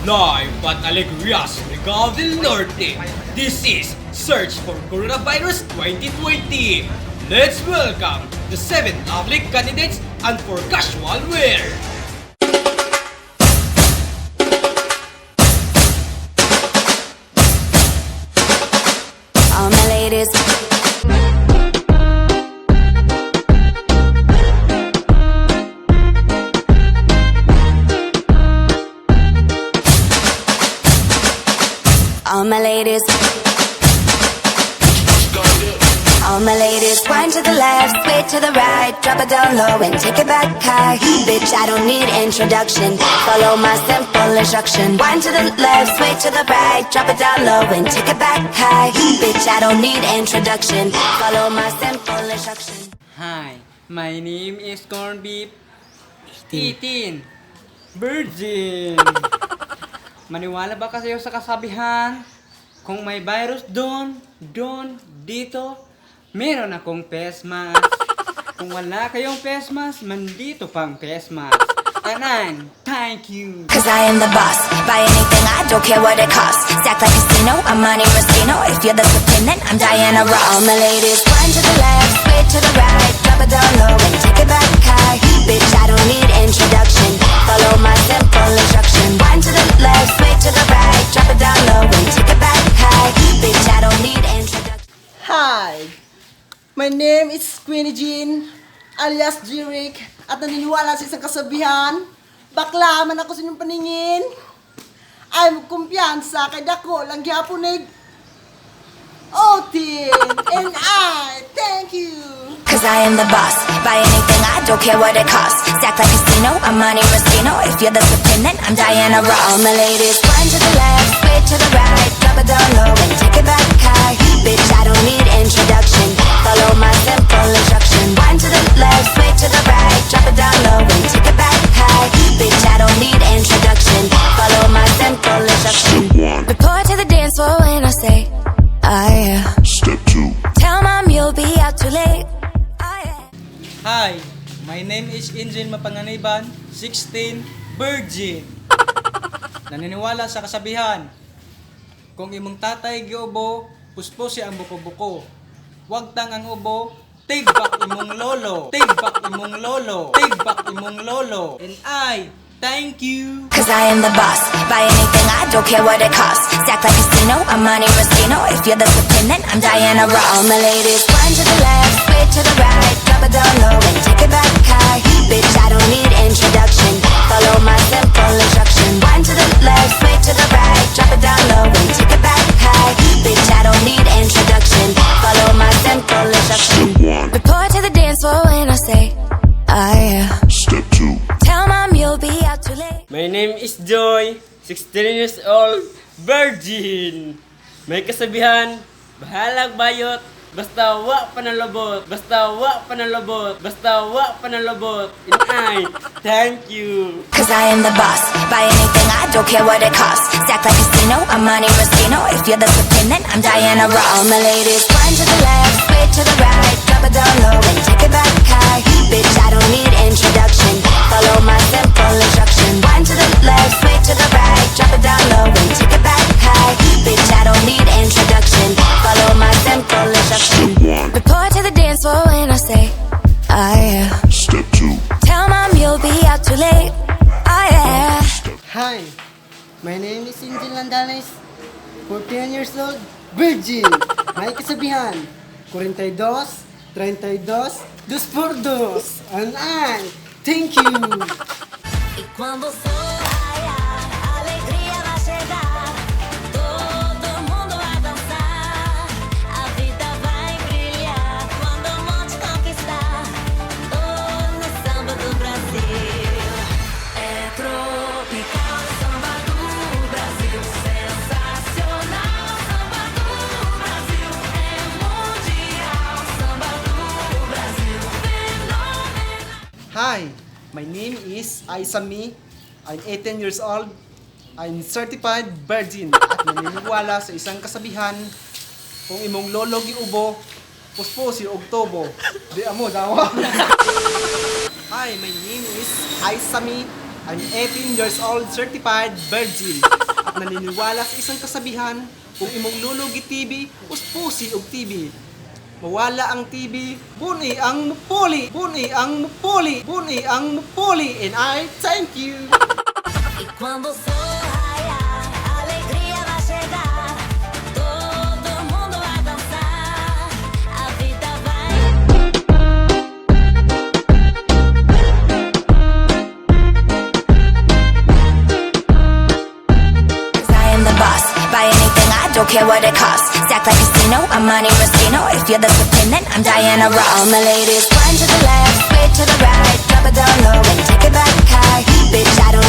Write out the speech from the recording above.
Live at Alegria, Surigao del Norte. This is Search for Coronavirus 2020. Let's welcome the seven lovely candidates and for casual wear. All my ladies. All my ladies. All my ladies, wind to the left, sway to the right, drop it down low and take it back high. Bitch, I don't need introduction. Follow my simple instruction. Wind to the left, sway to the right, drop it down low and take it back high. Bitch, I don't need introduction. Follow my simple instruction. Hi, my name is Corn Beef 18. Virgin. Maniwala ba kayo sa kasabihan? Kung may virus doon, doon, dito, meron akong face mask. Kung wala kayong face mask, mandito pang face mask. Anan, thank you. 'Cause I am the boss. Buy anything, I don't care what it costs. Stack like casino, I'm Monte Rustino. If you're the supreme, then I'm Diana Ross. All my ladies, wind to the left, sway to the right, drop it down low and take it back high. Bitch, I don't need introduction. Follow my simple instruction. Wind to the left, sway to the right, drop it down low and take it back high. Bitch, I don't need introduction. Hi! My name is Queenie Jean, alias Jeric, at naniniwala sa isang kasabihan, bakla man ako sa inyong paningin. Ay, kumpiyansa kay dako lang gihapon nig Otin! And I thank you! 'Cause I am the boss. Buy anything, I don't care what it costs. Stack like casino, I'm Monte Rustino. If you're the supreme, then I'm Diana Ross. All my ladies, wind to the left, sway to the right, drop it down low and take it back high. Bitch, I don't need introduction. Follow my simple instruction. Wind to the left, sway to the right, drop it down low and take it back high. Bitch, I don't need introduction. Follow my simple instruction. Report to the dance floor when I say, "Ah, yeah." Step 2. Tell Mom you'll be out too late. Ah, yeah. Hi, my name is Engine Mapanganiban, 16, virgin. Naniniwala sa kasabihan, kung imong tatay giubo, puspusi ang buko-buko. Wagtang ang ubo, tigbak imong lolo, tigbak imong lolo, tigbak imong lolo. And I, thank you. 'Cause I am the boss. Buy anything, I don't care what it costs. Stack like casino, I'm Monte Rustino. If you're the supreme, then I'm Diana Ross. All my ladies, wind to the left, sway to the right, drop it down low and take it back high. Bitch, I don't need introduction. Follow my simple instruction. Wind to the left, sway to the right, drop it down low and take it back high. Bitch, I don't need introduction. Follow my simple instruction. Step 1. Report to the dance floor when I say, "Ah, yeah." Step 2. Tell Mom you'll be out too late. My name is Joy, 16 years old, virgin. May kasabihan, bahalag bayot, basta wa panalobot, basta wa panalobot, basta wa panalobot. And I, thank you. 'Cause I am the boss. Buy anything, I don't care what it costs. Stack like casino, I'm Monte Rustino. If you're the supreme, then I'm Diana Ross. All my ladies, wind to the left, sway to the right, drop it down low and take it back high. Bitch, I don't need introduction. Follow my simple instruction. Wind to the left, sway to the right, drop it down low and take it back high. Bitch, I don't need introduction. Follow my simple instruction. Step 1. Report to the dance floor when I say, "Ah, yeah." Step 2. Tell Mom you'll be out too late. Ah, yeah. Hi! My name is Angel Landanes, 14 years old, virgin. May kasabihan, 42, 32, dos por dos. And I, thank you! E quando o sol raiar, a alegria vai chegar. Todo mundo vai dançar, a vida vai brilhar. Quando o mundo conquistar, oh, no samba do Brasil. É tropical, samba do Brasil. Sensacional, samba do Brasil. É mundial, samba do Brasil. Fenomenal. Hi, my name is Aisami. I'm 18 years old. I'm certified virgin at naniniwala sa isang kasabihan, kung imong lolo giubo, puspusi og tubo. Di amo dawa. Hi, my name is Aisami. I'm 18 years old, certified virgin. At naniniwala sa isang kasabihan, kung imong lolo gi-TB, uspusi og TB. Mawala ang TB, buni ang mupuli, buni ang mupuli, buni ang mupuli, and I thank you. E quando o sol raiar, a alegria vai chegar. Todo mundo vai dançar. A vida vai. 'Cause I am the boss. Buy anything, I don't care what it costs. Stack like casino, I'm Monte Rustino. If you're the supreme, then I'm Diana Ross. All my ladies, one to the left, switch to the right, drop it down low and take it back high. Bitch, I don't